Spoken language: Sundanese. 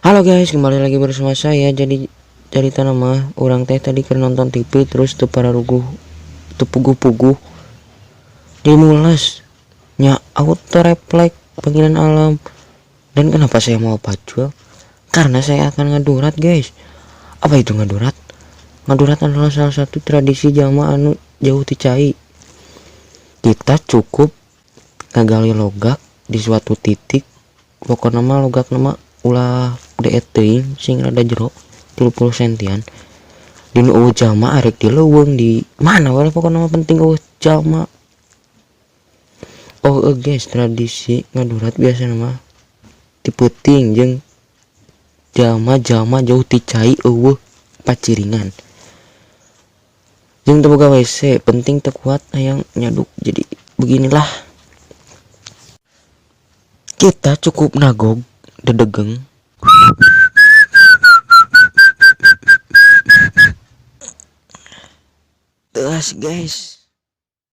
Halo guys, kembali lagi bersama saya. Jadi cerita nama orang teh tadi keur nonton TV terus teu pararuguh, teu puguh-puguh. Dimulas nya auto refleks panggilan alam. Dan kenapa saya mau pacul? Karena saya akan ngadurat guys. Apa itu ngadurat? Ngadurat adalah salah satu tradisi jalma anu jauh ti cai. Kita cukup ngagali logak di suatu titik, pokokna mah logak nama ulah deet teuing, sing rada jero 30 sentian. Di nu eueuh jalma, arek di leuweung di mana wae, pokokna mah penting eueuh jalma. Oh guys, tradisi ngadurat biasana mah ti peuting jeung jalma-jalma jauh ti cai, eueuh paciringan jeung teu boga WC, penting teu kuat hayang nyaduk. Jadi beginilah, kita cukup nagog dedegeng. Teas guys.